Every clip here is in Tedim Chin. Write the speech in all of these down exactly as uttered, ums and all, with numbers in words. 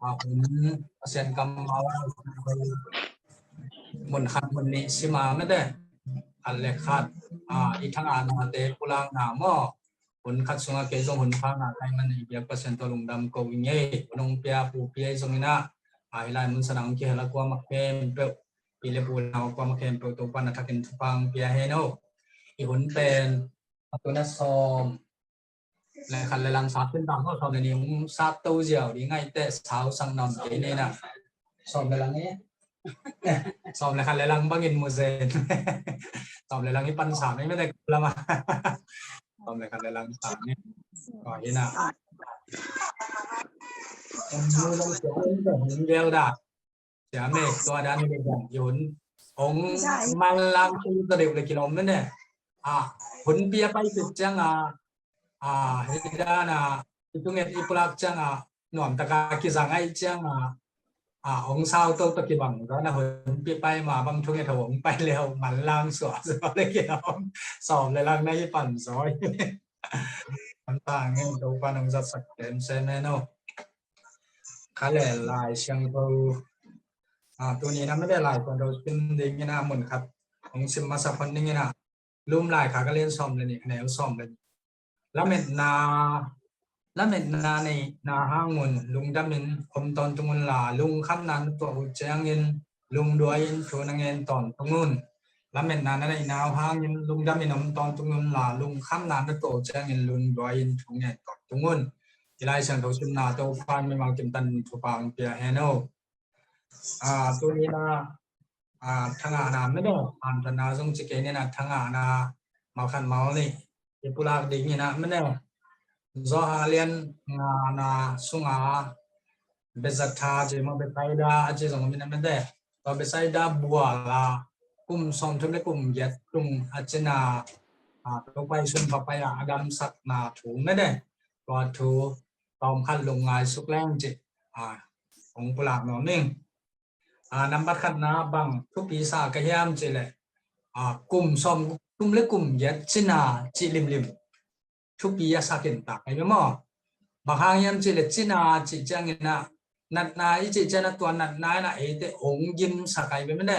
a hun Pasian kammal mun khat mun nih sima mete, khat le khat a i thangahnate pulakna maw, hun khat sungah kei zong hun phakna kai man i biak Pasian tawh lungdam ko i ngei. Hun hong pia pu pia i zong inah a hi lai mun sanah hong kihel a kuama khempeuh, pi le pu le nau kuama khempeuh Topa na thakin thupha hong pia hen aw. I hun pen a tuna sawm le khat le lang sa khin tang ko, sawm le nih hong sat to ziau ding ngaih teh sau sang nam kei nei na. Sawm le lang e. Sawm le khat le lang bangin mu zen. Sawm le lang i pan sa mei mete lama. Sawm le khat le lang sa mei. Ko hi na. Om mu lang sia mei mete hong gel da. Sia mei tua dan hi le dan i hun hong man lang tu ta deuh le kilawm mene. A hun pia pai kit ciang a, a hi dan a i tunget i pulak ciang a nuam taka kizang ai ciang a, a hong sau to to kibang dan a hun pia pai ma bang tunget hong pai le hong man lang suah suah le kilawm. Sawm le lang na hi pan zaw. An ta ngen to pan hong zat sak tem se meno. Kha le Lai Siangtho. A tuni na mete Lai Siangtho sim ding ina mun khat hong sim masa phot ding ina. Lum Lai kha ka lian sawm le nih, neu sawm le nih. Lametna, lametna neihna hangun lungdamin om tawntung unla, lungkhamna na tuah uh ciangin lungduai in thu na ngen tawntung un. Lametna na neihna uh hangin lungdamin om tawntung unla, lungkhamna na tuah uh ciangin lungduai in thu ngen tawntung un. I Lai Siangtho simna Topan mimal kimtan thupha hong pia hen aw. A tuni na a thangahna mene, a thangahna zong ci kei nina thangahna malkhat mal nih i pulak ding ina mene. Zawha lian ngana sunga Bezatha ci ma Bethaida a ci zong mina mete. Tua Bethaida buala kum sawmthum le kum giat tung a cina a Topa i sun papai a a damsakna thu mete. Tua thu tawm khat lungngai suk leng ci a hong pulak nuam ing. A nambat khatna bang thupi sa ka hiam ci le a kum sawmthum le kum giat cina ci limlim thupi a sakin tak ai maw. Bang hang hiam ci le cina ci ciangina natna i ci ciana tua natna ina eite ong gim sak ai mene.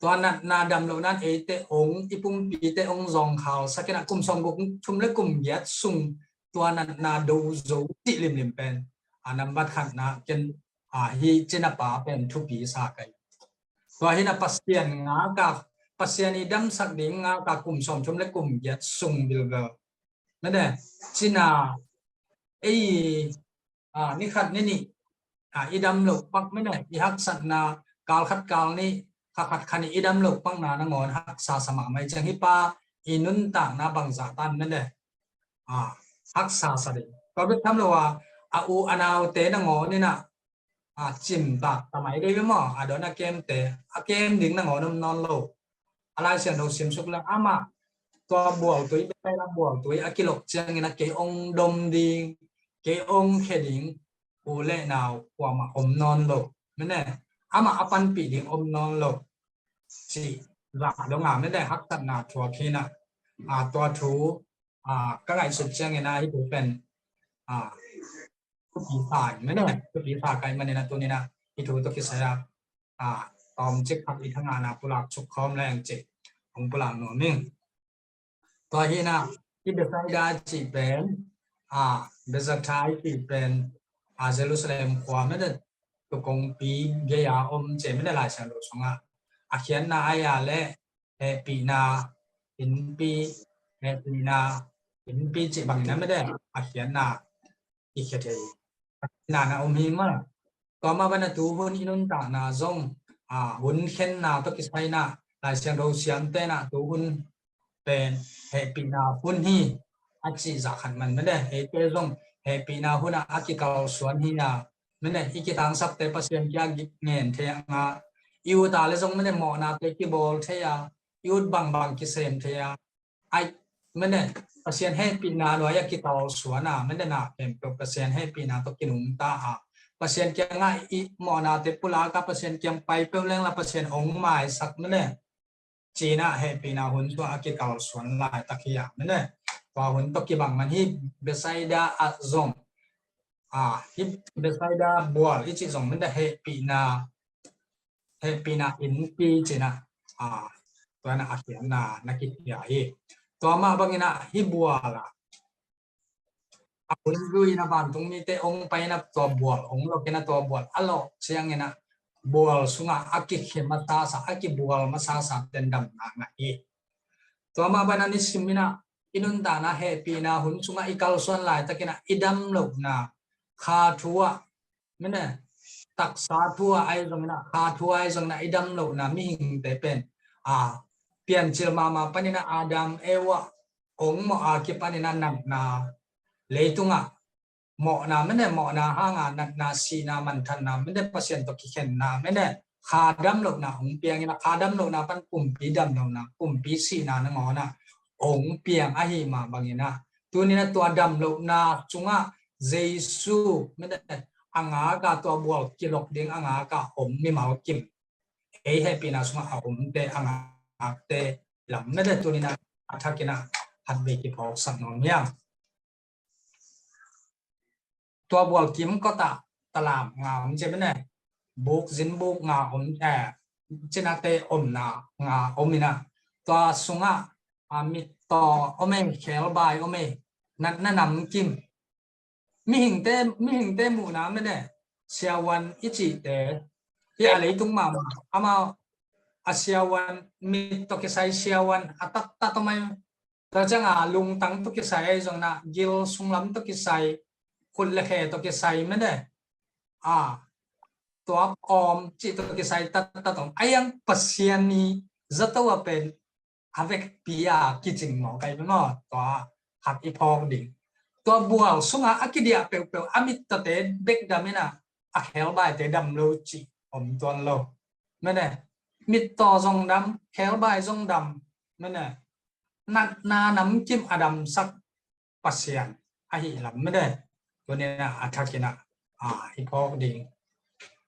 Tua natna damlohna eite ong i pumpite ong zong khal sakina kum sawmthum le kum giat sung tua natna do zo ci limlim pen a nambat khatna ken a hi cina pa pen thupi sa kai. Tua hina Pasian ngaka, Pasian i damsak ding ngaka kum sawmthum le kum giat sung bilbel. Mene, cina ei a ni khat ni nih a i dam lo pak mene, i haksatna kal khat kal nih kha khat khan i dam lo pakna nangawn haksa sa mahmah i ciang hi pa i nuntakna bangzah tan mene. A haksa sa ding. Tua bek tham lo a a u a naute nangawn ina a cimtak tamai dei ve maw, a dawn a kemte a kem ding nangawn om nawn lo. A Lai Siangtho simsuk le amah tua bualtui, Bethaida bualtui a kilok ciangin a kei ong dom ding, kei ong khe ding u le nau kuamah om nawn lo. Mene, amah a panpih ding om nawn lo. Ci zah donga mene haksatna thuak hina a tua thu a ka ngaihsut ciangina hi thu pen a thupi sa mene, thupi sa kai manina tunina hi thu to kisaya a tawm cik khat i thangahna pulak suk khawm leng ci hong pulak nuam ing. Tua hina i Bethaida cih pen a Bezatha i cih pen a Jerusalem khua mene tu kongpi gei a om ci mene Lai Siangtho sungah a khiatna ai a le hehpihna innpi, hehpihna innpi cih bangin a mete a khiatna i khia thei. Nana om hi ma. Tua mah bana tu hun i nuntakna zong a hun khenna tawh kisaina Lai Siangtho siamtena tu hun pen hehpihna hun hi a cih zah khat man mene. Eite zong hehpihna hun a a kikalsuan hi a mene, i kitangsakte Pasian kia ngen thei a nga, i uta le zong mene mawhnate kibawl thei a, i ut bangbang kisem thei a, ai mene Pasian hehpihna nuai a kikalsuan a mene na khempeuh Pasian hehpihna tawh kinungta a, Pasian kiangah i mawhnate pulak a Pasian kiang pai peuh lengla Pasian ong maisak mene. Cina hehpihna hun tua a kikalsuan laitak hi a mene. Tua hun tawh kibang man hi Bethaida ah zong a, hih Bethsaida bual i cih zong mende hehpihna, hehpihna innpi cihna, a, tua na a khiatna na kikhia hi. Tua mah bangin ah hih bual ah a hun zui in ah vantungmite ong pai in ah tua bual ong lok in ah tua bual a lok ciangin ah bual sungah a kikhia masasa, a kibual masasa ten damna ngah hi. Tua mah bangin ah nisim in ah i nuntakna hehpihna hun sungah i kalsuan laitakin ah i dam lohna kha thu ah, mene, taksa thu ah ahi zongin ah kha thu ah ahi zongin ah i dam lohna mihingte pen, a, piancil mahmah panin ah Adam Eva ong mawh a kipanin ah natna, leitungah mawhna mene, mawhna hanga natna, sihna, manthanna mene, Pasian tawh kikhenna mene, kha dam lohna ong piangin ah kha dam lohna pan pumpi dam lohna, pumpi sihna nangawn ah ong piang ahi mah bangin ah tuni in ah tua dam lohna sungah Jesu mene a ngak a, tua bual kilok ding a ngak a om mimal kim, ei hehpihna sungah a omte, a ngakte lam mene tuni in ah a thakin ah khatvei kiphawksak nuam hiam? Tua bual kim kotah talam nga om ci mene, buk, zin buk nga om, eh, cinate omna nga om in ah tua sungah, a, mittaw om e, khebai om e, natna namkim, mihingte, mihingte muhna mene, siavuan i cihte hi a, leitung mahmah amau a siavuan, mit tawh kisai siavuan a taktak om ai. Tua cianga lungtang tawh kisai ahi zongin ah gil sunglam tawh kisai, khut le khe tawh kisai mene, a, tua om cih tawh kisai taktak om ai. Ang Pasian ni zato a pen a vekpi a kicing maw, kai maw, tua khat i phawk ding. Tua bual sungah a kidiah peuhpeuh a mittawte bek dam in ah a khebaite dam lo cih om tuan lo. Mene, mittaw zong dam, khebai zong dam, mene, natna namkim a damsak Pasian ahi lam mene, tuni in ah a thakin ah, a, i phawk ding.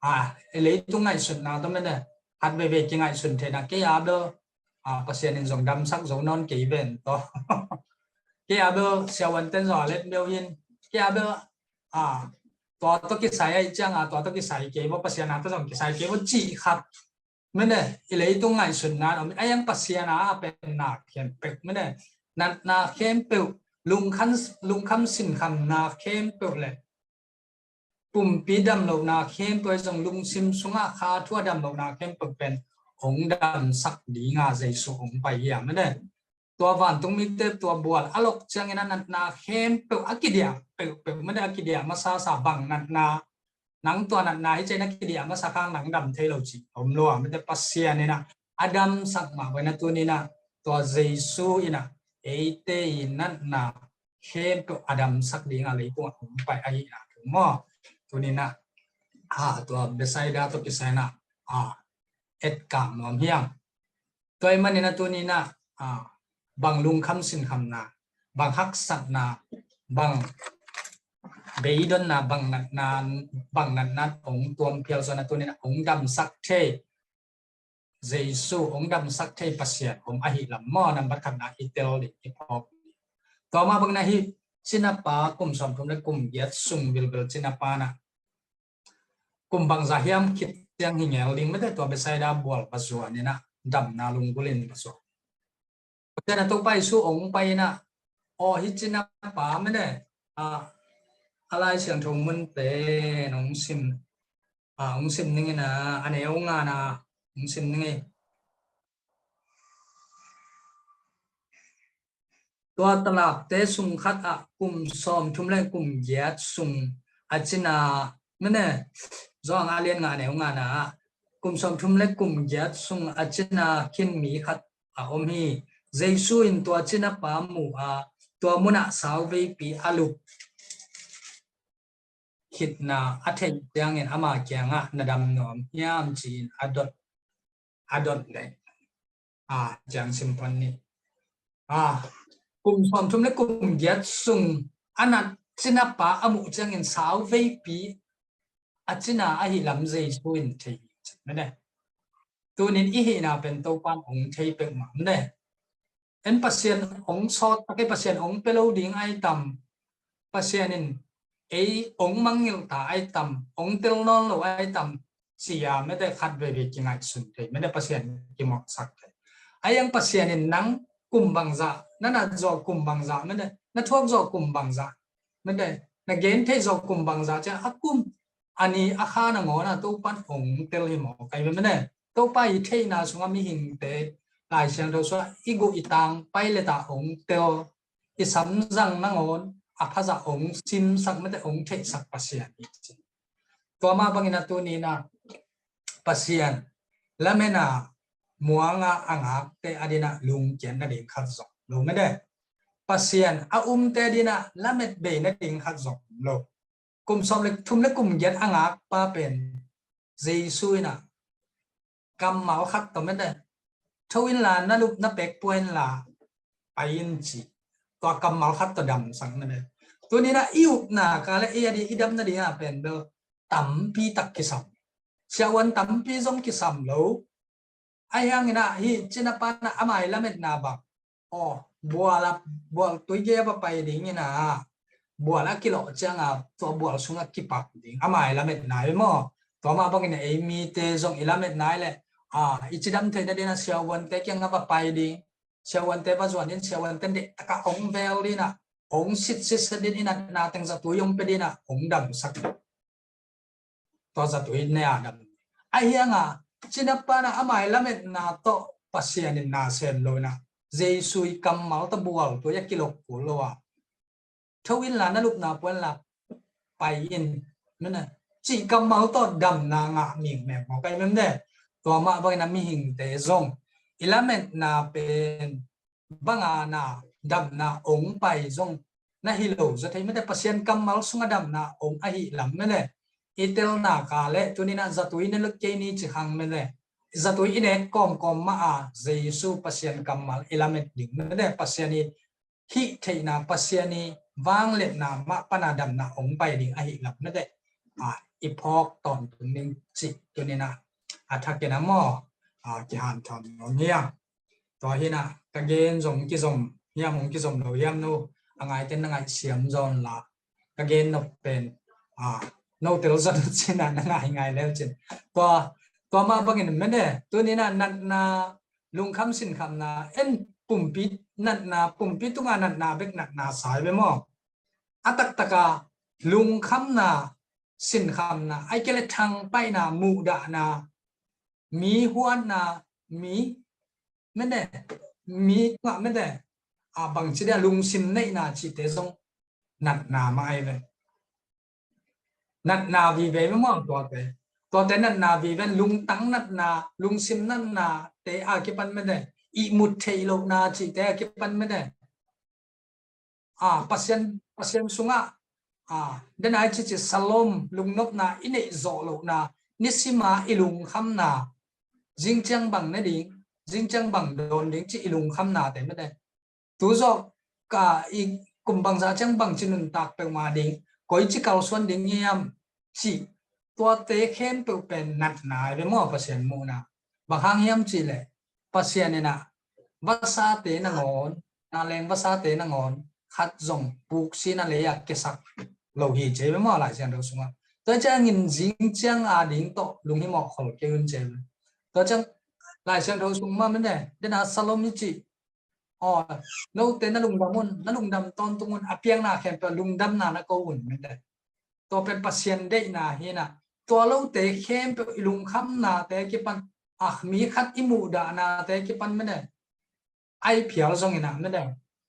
A, i leitung ngaihsutna tawh mene, khat veivei kingaihsun theihna, kei a bel, a, Pasian in zong damsak zo nawn kei ven tawh. Kei a bel siavuanten zong a let meuh hin, kei a bel, a, tua tawh kisai ahi cianga tua tawh kisai kei maw, Pasian a tawh zong kisai kei maw cih khat mene, i leitung ngaihsutna om ai. Ang Pasian a a penna khempeuh mene, natna khempeuh, lungkham, lungkham sinkhamna khempeuh le pumpi damlohna khempeuh ahi zong lungsim sungah kha thu a damlohna khempeuh pen ong damsak dinga Jesu ong pai hi a mene. Tua vantungmite tua bual a lok ciangin a natna khempeuh a kidiah peuhpeuh mene, a kidiah masasa bang natna, nang tua natna hi ciangin a kidiah masa khang nang dam thei lo cih om lo a mete, Pasian in ah a damsak mah bangin ah tuni in ah tua Jesu in ah eite i natna khempeuh a damsak dinga leitungah ong pai ahihna thu maw, tuni in ah, a, tua Bethsaida tawh kisai in ah, a, etkak nuam hiam? Tua ahih manin ah tuni in ah, a, bang lungkham sinkhamna, bang haksatna, bang beidonna, bang natna, bang natna ong tuam phial zong ah tuni in ah ong damsak thei Jesu, ong damsak thei Pasian om ahi lam maw, nambat khatna i tel ding, i phawk ding. Tua mah bangin ah hih cinapa kum sawmthum le kum giat sung vilvel cinapa in ah kum bangzah hiam khit ciang hi ngel ding mete, tua Bethsaida bual va zuan in ah damna lunggulh in va zuan. Tua ciangin ah Topa Jesu ong pai in ah, aw, hih cinapa mene, a, a Lai Siangtho mun pen ong sim, a, ong sim ning in ah, a neu ngana ong sim ning ei. Tua talapte sung khat ah kum sawmthum le kum giat sung a cina, mene, Johan a lian nga, a neu ngana ah, kum sawmthum le kum giat sung a cina khin mi khat a om hi. Jesu in tua cinapa mu a, tua munah sauveipi a lup khitna a theih ciangin ama kiangah, na dam nuam hiam, ci-in a dot, a dot leh, a, ciang sim pan ni. A, kum sawmthum le kum giat sung a nat cinapa a muh ciangin sauveipi a cina ahi lam Jesu in thei hi, ci mene. Tunin i hihna pen Topan ong thei peuhmah mene. En Pasian ong sawt tak ei, Pasian ong pia lo ding ai tam. Pasian in ei ong mangngilh ta ai tam, ong tel nawn lo ai tam, ci-a mete khat veivei kingaihsun thei, mete Pasian kimawhsak thei. Ai ang Pasian in nang kum bangzah, na nat zawh kum bangzah, mete na thuak zawh kum bangzah, mete na gen theih zawh kum bangzah ciang a kum a ni a kha nangawn a Topan ong tel hi maw, kai mete Topa i theihna sungah mihingte Lai Siangtho sungah i guh i tang pai leta ong tel, i samzang nangawn a phazah ong simsak mete ong theihsak Pasian hi ci. Tua mah bangin a tuni-in a Pasian lametna muanga a ngakte a dinah lungkiat nading khat zong lo mete. Pasian a umte a dinah lamet bei nading khat zong lo. Kum sawm le thum le kum giat a ngakpa pen Jesu inah kammal khat tawh mete, tho inla na lup na pek pua inla pai in ci. Tua kammal khat tawh damsak mete. Tuni-in a i upna ka le i a di i dam nading a pen bel tampi tak kisam. Siahuan tampi zong kisam lo. Ahi hangin a hih cinapa na amai lametna bang, aw, bual a, bual tui gei a va pai dingin a bual a kilawh cianga tua bual sungah kipak ding amai lametna hi maw. Tua mah bangin a ei mite zong i lametna hi leh, a, i cidam theih nading a siahuante kiangah va pai ding, siahuante va zuan in, siahuante deih takah ong vel ding a, ong sitsit set ding, i natna teng zatui ong pia ding a ong damsak. Tua zatui ne a dam. Ahi hanga cinapa na amai lametna tawh Pasian in na sem lo inah Jesu i kammal tawh bual tui a kilok kul lo a, tho inla na lupna pua inla pai in, mete cih kammal tawh damna ngah mikmek maw, kai mete. Tua mah bangin a mihingte zong i lametna pen banga na damna ong pai zong na hi lo zaw thei mete. Pasian kammal sunga damna ong ahi lam mete i telna ka le tuni-in a zatui ne lo kei ni ci khang mete, zatui i nek kawmkawm mah a Jesu Pasian kammal i lamet ding mete, Pasian i hih theihna, Pasian i vangliatna mah pana damna ong pai ding ahi lam mete, a, i phawk tawntung ding cih tuni-in a a thakin a maw, a, kihanthawn nuam hi a. Tua hi inah ka gen zong kizom hiam, hong kizom lo hiam, no a ngaite na ngaihsiam zaw inla, ka gen nop pen, a, no tel zot uh cin a, na ngai ngai leu cin. Tua, tua mah bangin mete tuni-in a natna, lungkham sinkhamna en, pumpi natna, pumpi tunga natna bek natna sa hi ve maw. A taktaka lungkhamna, sinkhamna, ai kei le thangpaihna, muhdahna, mi huatna, mi, mete, mi tungah mete, a, bangci dia lungsim neihna cihte zong natna mah ai ve. Natna vive mah maw tuate. Tuate natna vive, lungtang natna, lungsim natnate a kipan mete, ihmut theih lohna cihte a kipan mete. A, Pasian, Pasian sungah, a, den ai cici salom, lungnopna i neih zawh lohna, nisima i lungkhamna, zingciang bang ne ding, zingciang bang dawn ding ci i lungkhamnate mete. Tu zawh ka i kum bangzah ciang bangci nuntak peuhmah ding, koici kalsuan ding hiam cih, tuate khempeuh pen natna hi ve maw Pasian muhna. Bang hang hiam cih leh Pasian inah vasate nangawn, naleng vasate nangawn khat zong puksi na lei a kiasak lo hi ci hi ve maw Lai Siangtho sungah. Tua ciangin zingciang a ding tawh lunghimawh khol kei un ci hi ve. Tua ciang Lai Siangtho sung mah mete, den a salom i cih, aw, note na lungdam un, na lungdam tawntung un, a piakna khempeuh lungdamna na ko un mete. Tua pen Pasian deihna hi inah, tua lote khempeuh i lungkhamnate kipan, a, mi khat i muhdahnate kipan mete, ai phial zong inah mete,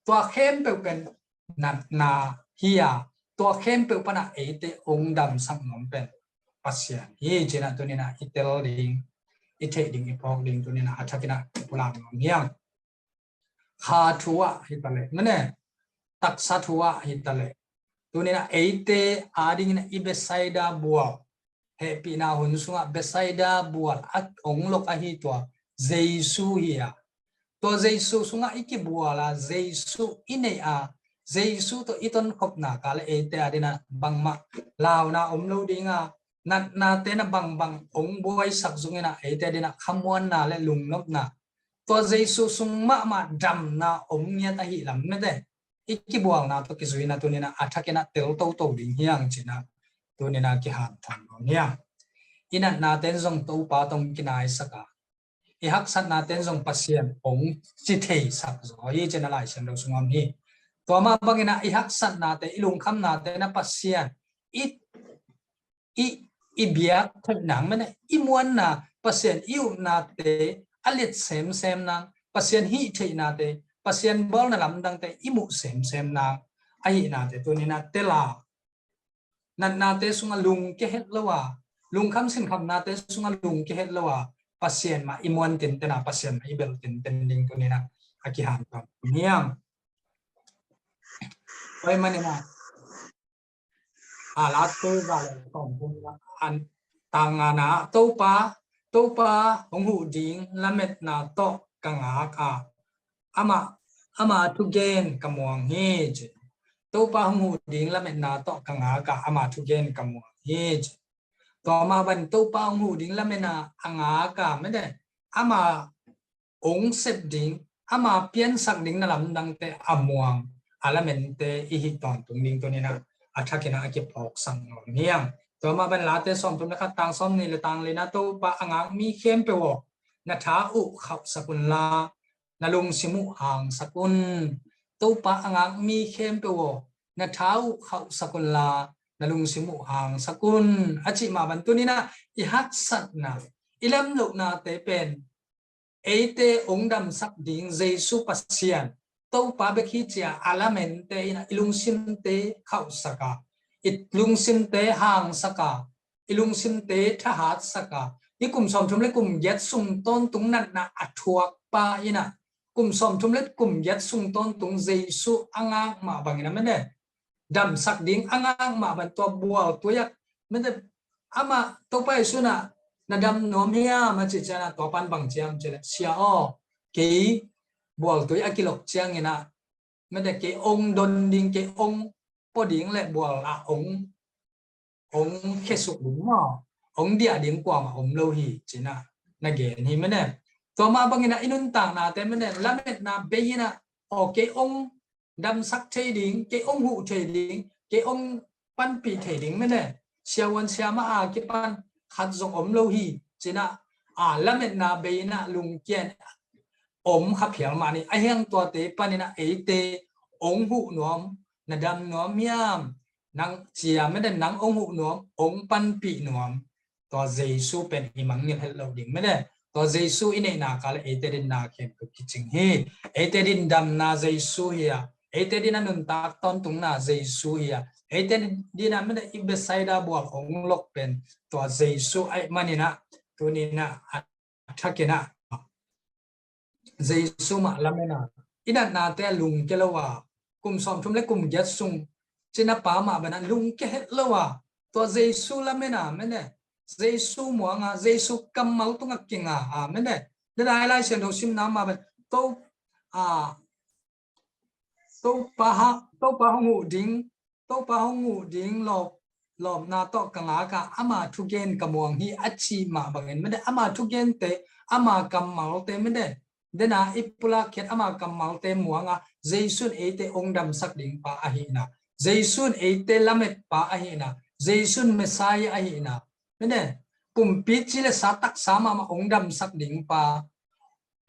tua khempeuh pen natna hi a, tua khempeuh pana eite ong damsak nuam pen Pasian hi ci inah tuni-in a i tel ding, i theih ding, i phawk ding tuni-in a a thakin a pulak nuam hi hang. Kha thu ah hi ta leh mete, taksa thu ah hi ta leh, tuni-in a eite adingin a i Bethsaida bual, hehpihna hun sungah Bethsaida bual a ong lok ahi tua Jesu hi a, tua Jesu sungah i kibual a, Jesu i neih a, Jesu tawh i tonkhopna ka le eite adingin a bangmah launa om lo ding a, natnate na bangbang ong buaisak zongin a eite adingin a khamuanna le lungnopna, tua Jesu sung mahmah damna om ngiat ahi lam mete. i kibualna tawh kizuina tuninah a thakinah tel toto ding hiang cinah tuninah kihanthawn nuam hiang. I natnaten zong Topa tawh kinaisak a, i haksatnaten zong Pasian hong ci theisak zaw hi cinah Lai Siangtho sungah om hi. Tua mah banginah i haksatnate, i lungkhamnate na Pasian i i, i biak theih nang mene, i muanna, Pasian i upnate a liat semsem nang, Pasian hih theihnate, Pasian bawlna lamdangte i muh semsem nang ahihnate tuninah tela, natnate sungah lungke het lo a, lungkham sinkhamnate sungah lungke het lo a, Pasian mah i muan tinten a, Pasian mah i belh tinten ding tuninah a kihanthawn hiang. Oi manina a, Late za le sawmthum le nga, a tang ngana, Topa, Topa hong huh ding lametna tawh ka ngak a, ama, ama thugen ka muang hi ci. Topa hong huh ding lametna tawh ka ngak a, ama thugen ka muang hi ci. Tua mah ban Topa hong huh ding lametna a ngak a mene, ama hong sep ding, ama piansak ding na lamdangte a muang a lamente i hih tawntung ding tuninah a thakinah a kiphawksak nuam hiang. Tua mah ban Late sawmthum le khat, tang sawmnih le tang lina, Topa a ngak mi khempeuh aw, na tha uh khauhsak unla, na lungsim uh hangsak un. Topa a ngak mi khempeuh aw, na tha uh khauhsak unla, na lungsim uh hangsak un, a cih mah ban tuninah i haksatna, i lamlohnate pen eite hong damsak ding Jesu Pasian Topa bek hi cia a lamente inah i lungsimte khauhsak a, i lungsimte hangsak a, i lungsimte thahatsak a, i kum sawmthum le kum giat sung tawntung natna a thuakpa inah kum sawmthum le kum giat sung tawntung Jesu a ngak mah bangin a mene damsak ding a ngak mah ban tua bualtui ah mete ama Topa Jesu inah na dam nuam hiam a cih cianah tua pan bang ciam cileh, Sia aw, kei bualtui a kilok cianginah mete kei ong don ding, kei ong pua ding le bual ah ong ong khesuk ding maw, ong diah ding kuamah om lo hi cinah na gen hi mene. Tua mah banginah i nuntaknate mene lametna bei inah aw kei ong damsak thei ding, kei ong huh thei ding, kei ong panpih thei ding mene, siavuan siamah a kipan khat zong om lo hi cinah a lametna bei inah lungkian om kha phial mah ni. A hiang tuate paninah eite ong huh nuam, na dam nuam hiam, nang cia mene nang ong huh nuam, ong panpih nuam. Tua Jesu pen i mangngilh het lo ding mene. Tua Jesu i neihna ka le eite dinna khempeuh kicing hi. Eite din damna Jesu hi a, eite din a nuntak tawntungna Jesu hi a, eite din a mene i Bethsaida bual ong lok pen tua Jesu ahih maninah tuninah a thakinah Jesu mah lamena, i natnate a lungke lo a, kum sawmthum le kum giat sung cina pa mah bana lungke het lo a, tua Jesu lamena mene, Jesu muanga, Jesu kammal tunga kinga a mene. Nidai Lai Siangtho simna mah ban to a Topa ha, Topa hong uh ding, Topa hong uh ding lawp, lawpna tawh ka ngak a, ama thugen ka muang hi a cih mah bangin mede ama thugente, ama kammalte mede dena i pulak khiat ama kammalte muanga Jesu'n eite ong damsak ding pa ahina, Jesu'n eite lamet pa ahina, Jesu'n Messiah ahina mede pumpi ci le sa taksa mahmah ong damsak ding pa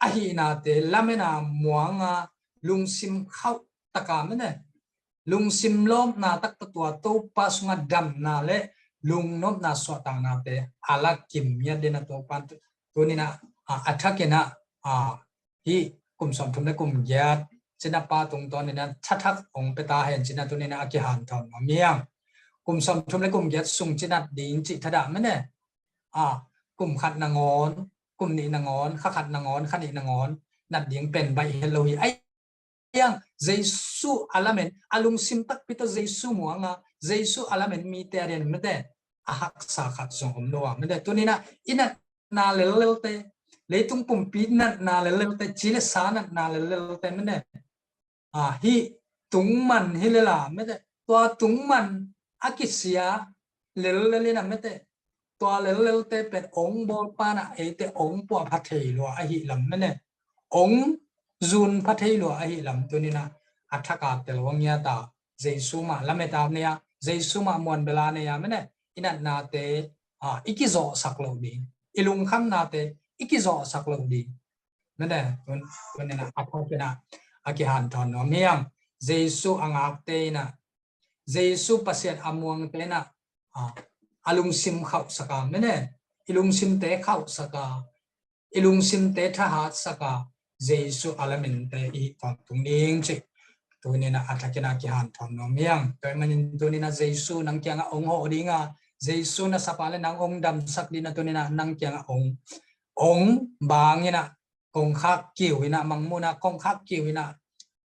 ahinate lamena muanga lungsim khauh taka mene lungsim lawpna takta tua Topa sunga damna le lungnopna suahtaknate a la kim miat dena Topa tunina a thakina a hi kum sawmthum le kum giat cina pa tungtawn nina thathak ong peta hen cina tunina a kihanthawn ma miang kum sawmthum le kum giat sung cina ding cih thadah mene a kum khat nangawn, kum nih nangawn, kha khat nangawn, kha nih nangawn nat ding pen baih het lo hi. Ai yang Jesu a lamen, a lungsim takpi tawh Jesu muanga Jesu a lamen mite a den mete a haksa khat zong om lo a mete tunina i natna lellelte, leitung pumpi natna lellelte, ci le sa natna lellelte mete a hi tungman hi lela mete tua tungman a kisia lellel ina mete tua lellelte pen ong bawlpana eite ong puah pha thei lua ahi lam mene ong zun pha thei lua ahi lam tunina a thak a tel hong ngiat a, Jesu mah lamet a nei a, Jesu mah muanbel a nei a, mene, i natnate, a, i kizawhsak loh ding, i lungkhamnate i kizawhsak loh ding. Mene, tun, tun in a, a thak in a, a kihanthawn nuam hi hang. Jesu a ngakte in a, Jesu Pasian a muangte in a, a, a lungsim khauhsak a, mene, i lungsimte khauhsak a, i lungsimte thahatsak a, Jesu a lamente i hih tawntung ding cih tuni in a, a thak in a kihanthawn nuam hi hang. Tua ahih manin tuni in a Jesu nang kiangah hong hawh ding a, Jesu na sap a leh nang hong damsak ding a, tuni in a nang kiangah hong, hong bang in a, kongkhak kiu in a, mangmuhna kongkhak kiu in a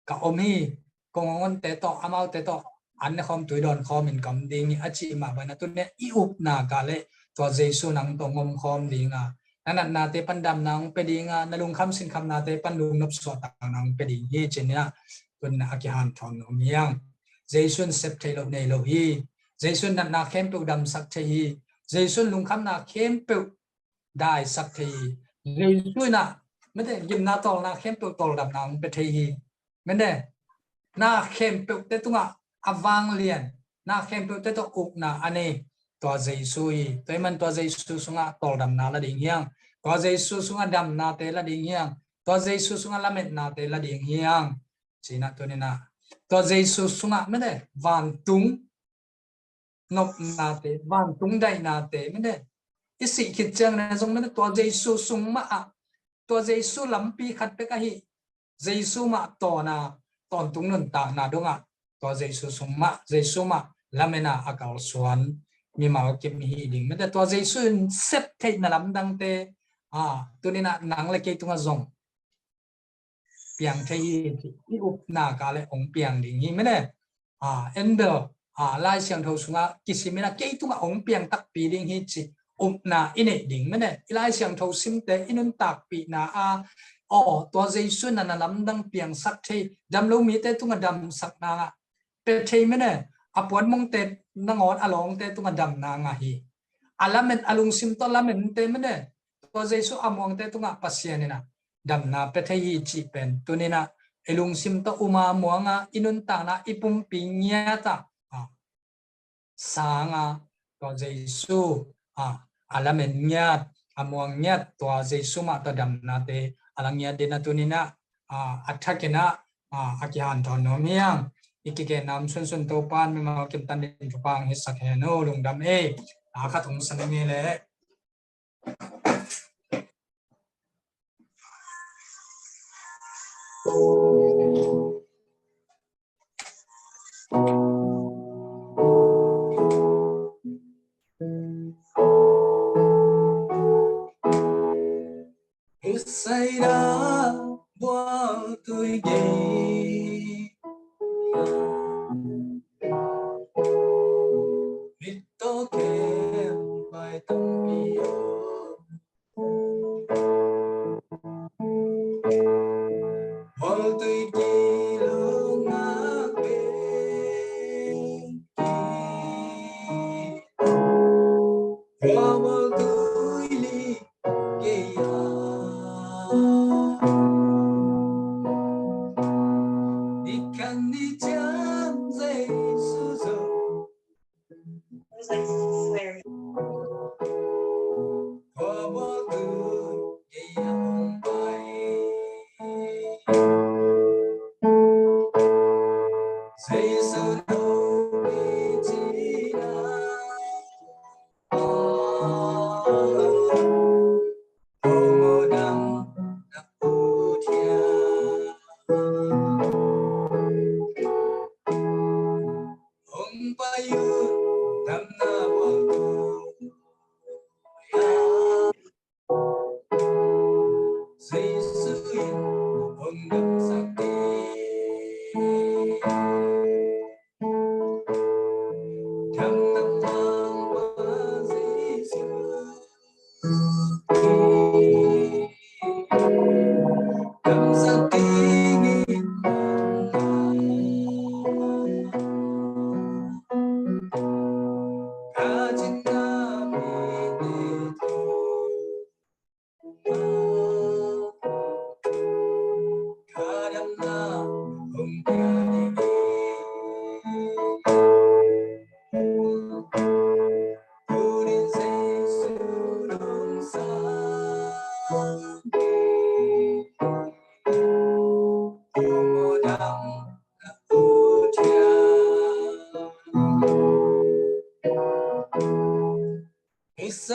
ka om hi, kong hong honte tawh, amaute tawh an ne khawm, tui dawn khawm in ka om ding hi, a cih mah bangin a, tuni in a i upna ka leh tua Jesu nang tawh hong om khawm ding a, na natnate pan damna hong pia ding a, na lungkham sinkhamnate pan lungnop suahtakna hong pia ding hi, ci-in a, tuni in a kihanthawn nuam hi hang. Jesu in sep theih loh nei lo hi. Jesu in natna khempeuh damsak thei hi. Jesu in lungkhamna khempeuh daisak thei hi. Jesu in a, mete, gimna tawlna khempeuh tawldamna hong pia thei hi. Mete, na khempeuhte tungah a vanglian, na khempeuhte tawh ukna a nei, tua Jesu hi. Tua ahih man tua Jesu sungah tawldamna la ding hi hang. Tua Jesu sungah damnate la ding hi hang. Tua Jesu sungah lametnate la ding hi hang. Ci-in a, tuni in a, tua Jesu sungah, mete, vantung nopnate, vantung daihnate, mete, i sih khit ciangin a zong, mete, tua Jesu sung mah ah, tua Jesu lampi khat bek ahi, Jesu mah tawn a, tawntung nuntakna dongah, tua Jesu sung mah, Jesu mah lamen a, a kalsuan mimal kim i hi ding. Mete, tua Jesu in sep theihna lamdangte, a, tuni in a nang leh kei tungah zong piang thei hi, i upna ka leh hong piang ding hi, mene. A, en bel, a, Lai Siangtho sungah kisim in a, kei tungah hong piang takpi ding hi, cih upna i neih ding, mene. I Lai Siangtho simte, i nuntakpihna ah, aw, tua Jesu in a na lamdang piangsak thei, dam lo mite tungah damsakna pia thei, mene. A puanmongte nangawn a lawngte tungah damna ngah hi. A lamen, a lungsim tawh lamente, mene, tua Jesu a muangte tungah Pasian in a damna pia thei hi, cih pen tuni in a i lungsim tawh um a, muang a, i nuntakna, i pumpi ngiat a, a, sang a, tua Jesu, a, a lamen ngiat, a muang ngiat, tua Jesu mah tawh damnate a la ngiat ding a, tuni in a, a, a thak in a, a, a kihanthawn nuam hi hang. I kigenna om sunsun Topa'n mimal kim tandem thupha hong hisak hen aw. Lungdam ei. A, khat hong san ing ei leh. Husai da bual tui gei. Mit to kem bai tampi o. Bual tui gei lo ngak pe. Bual tui li gei a. Ni khan ni ciang Jesu zo.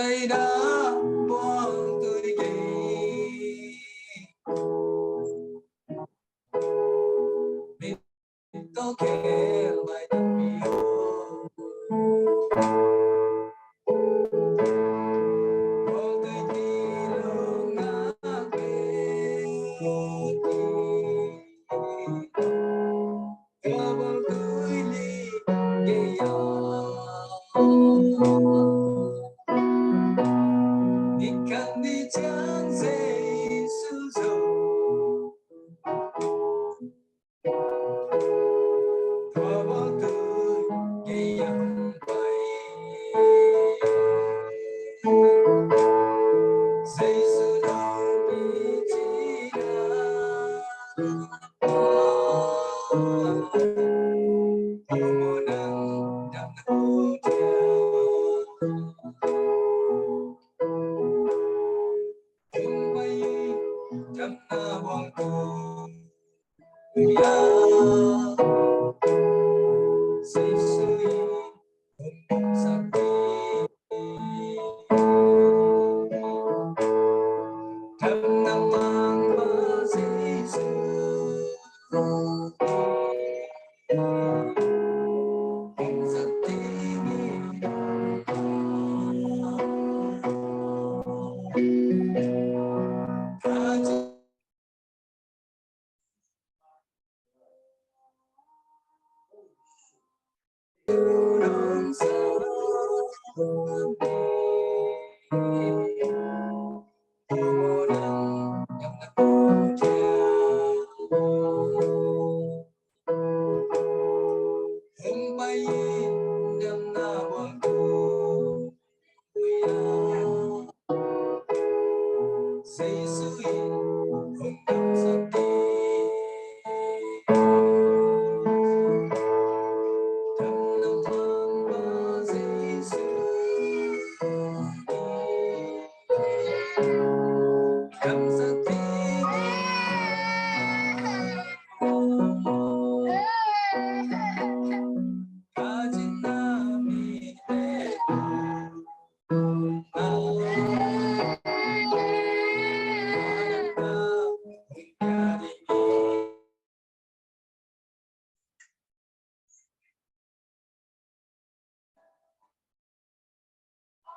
Ai da buang tui kei. Min to kel mai da pi ho. Buang tui ti lo na pe.